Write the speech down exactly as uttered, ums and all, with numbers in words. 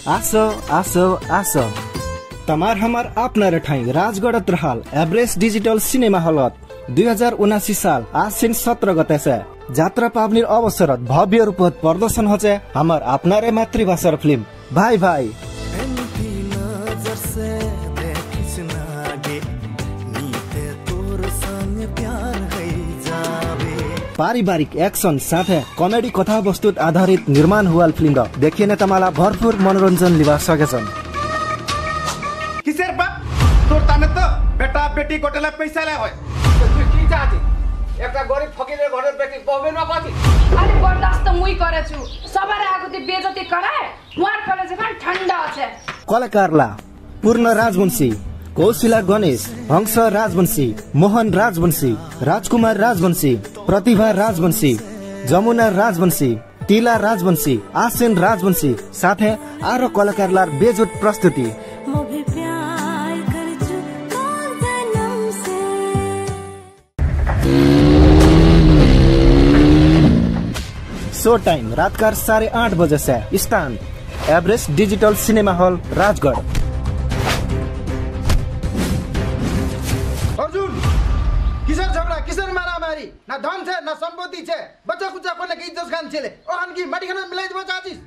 आसो, आसो, आसो। तमार हमार आपनार ठाईं राजगढ़त रहल एभरेस्ट डिजिटल सिनेमा हलत दुई हजार उनासी साल आश्विन सत्र गतेसे जात्रा पाबनीर अवसरत भव्य रूपत प्रदर्शन होचे हमार आपनारे मातृभाषार फिल्म भाई भाई। पारिवारिक action साथे comedy कथावस्तुत आधारित निर्माण हुआल फिल्म द देखिने तमाला भरपूर मनोरंजन लिबा सकेछन। কিসের বাপ? তোর তানে তো বেটা বেটি গোটেলা পয়সা লে হয়। তো তুই কি চাচ্ছিস? একটা গরিব ফকিরের ঘরের বেটি বউ বেরুয়া করছিস? আরে বরদাস্ত মুই করেছু, সবার আগুতে বেজতি করে। ওয়ার কলেজ এখন ঠান্ডা আছে। কলাকারলা, পূর্ণ রাজবংশী, কৌশিলা গণেশ, হংস রাজবংশী, মোহন রাজবংশী, রাজকুমার রাজবংশী, প্রতিভা রাজবংশী, যমুনা রাজবংশী, তিলা রাজবংশী, আশ্বিন রাজবংশী, সাথে আরো কলাকারলার বেজুট প্রস্তুতি। শো টাইম রাতকার সাড়ে আট বাজেসে। স্থান Everest digital cinema hall, Rajgarh. অর্জুন, কিসের ঝগড়া, কিসের মারামারি? না ধন ছে, না সম্পত্তি ছে, বাচ্চা কুচ্চা কোনে কি ইজ্জত খান ছেলে, ওহান কি মাটি খানা মিলাই দিব চাচিস?